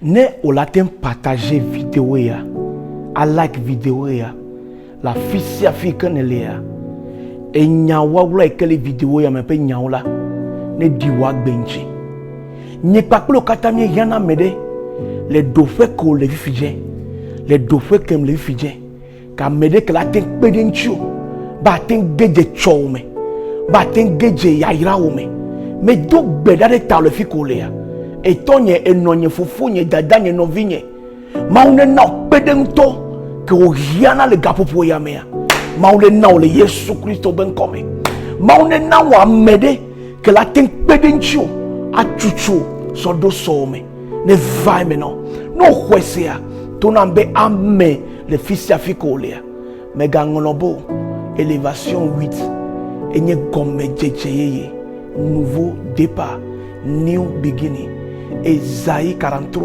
Ne wòle ate ŋu partager video ya, a like video ya le afi sia afi yi ke nèlea, enya wawla yi ke le video ya me ƒe nyawo la, ne ɖi wò agbe ŋuti. Nye kpakple wò katã míehiã na ame ɖe le ɖoƒe ke wòle fifi dze, le ɖoƒe ke le fifi dze. Ke ame ɖe ke la te kpe ɖe ŋutiwò be ate ŋu ge dze tsɔwò me, be ate ŋu ge dze yayrawò me. Medo gbe ɖa ɖe tawò le fi ke wòlea. Etɔnye, enɔnye, fofonye, dadanye, nɔvinye, Mawu nena wò kpeɖeŋutɔ ke wòhiãna le gaƒoƒo ya mea. Mawu nena wò le Yesu Kristo be ŋkɔ me. Mawu nena wò ame ɖe ke la te kpe ɖe ŋutiwò atutu wò sɔ ɖo sɔwò me. Neva eme na wò. Ne wòxɔe sea, to nam be ame le fi sia fi ke wòlea. Mègaŋlɔ be o, Elevation 8 enye gɔmedzedze yeye, nouveau départ, new beginning. Esaïe 43.